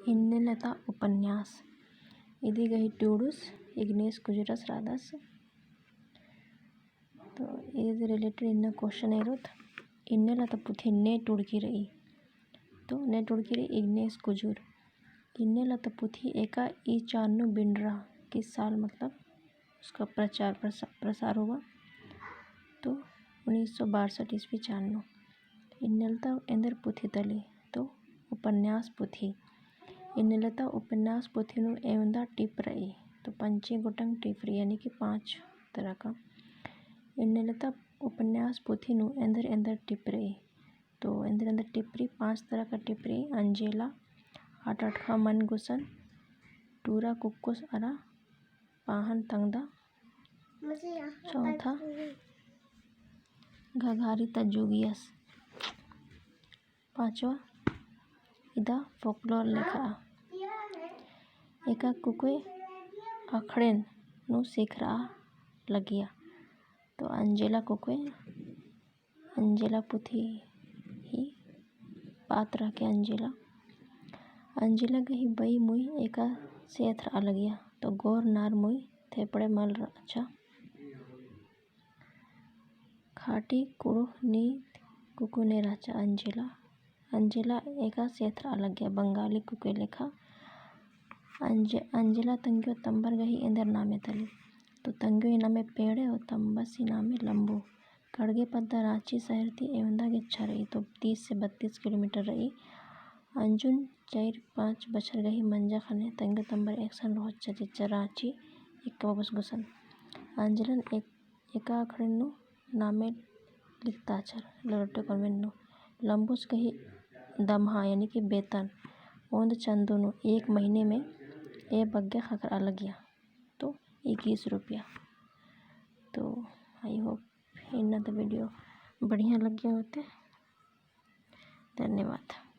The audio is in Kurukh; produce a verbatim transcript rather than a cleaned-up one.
इन्नेलता उपन्यास। इदी गही टूड़ुस इग्नेस कुजुरस रअदस। तो इदी related इन्ना question एरोत, इन्नेलता पुथी ने टूड़की रई। तो ने टूड़की रई इग्नेस कुजुर। इन्नेलता पुथी एका ई चान नू बिंडरा, किस साल मतलब उसका प्रचार प्रसा-, प्रसार हुआ। तो उन्नीस सौ बासठ ईस्वी चान नू। इन्नेलता एन्देर पुथी तली, तो उपन्यास पुथी। इन्नेलता उपन्यास पुथी नू एवंदा टिप रई, तो पंचे गोटंग टिप रई, यानी कि पाँच तरह का। इन्नेलता उपन्यास पुथी नू एन्देर एन्देर टिप रई, तो एन्देर एन्देर टिप रई, पाँच तरह का टिप रई, अंजेला, आठ अटखा मन गुसन, टूरा कुक्कोस अरा पाहन तंगदा, चौथा घघारी ता जुगियस, पाँचवा इदा folklore लेखा। एका कुकोय अखड़ेन नू सिखरआ लगिया। तो अंजेला कुकोय अंजेला पुथी ही पात्र हके अंजेला। अंजेला गही बई मुई एकासे एथरआ लगिया, तो गोर नार मुई थेपड़े मल रहचा। खाटी कुँड़ुख़ नीत कुकोय ने रहचा अंजेला। अंजेला एकासे एथरआ लगिया बंगाली कुकोय लेखा। अंजे-, अंजेला तंग्यो तम्बर गही एन्देर नामे तली। तो तंग्यो ही नामे पेड़े और तम्बस ही नामे लम्बू। कड़गे पद्दा राँची शहर ती एवंदा गेच्छा रई, तो तीस से बत्तीस किलोमीटर रई। अंजुन चार पाँच बछर गही मंजा ख़ने तंग्यो तम्बर एकसन रोहचा चिच्चा राँची एक्का बबस गुसन। अंजेलन एक एका अखड़ेन नू नामे लिखताचर, लोरटे convent नू। लम्बुस गही दम्हा, यानी कि वेतन, ओन्द चंदो नू एक महीने में ए बग्गे ख़क्खरआ लगिया, तो इक्कीस रुपया। तो I hope इन्ना तो video बढ़िया लगिया होते। धन्यवाद।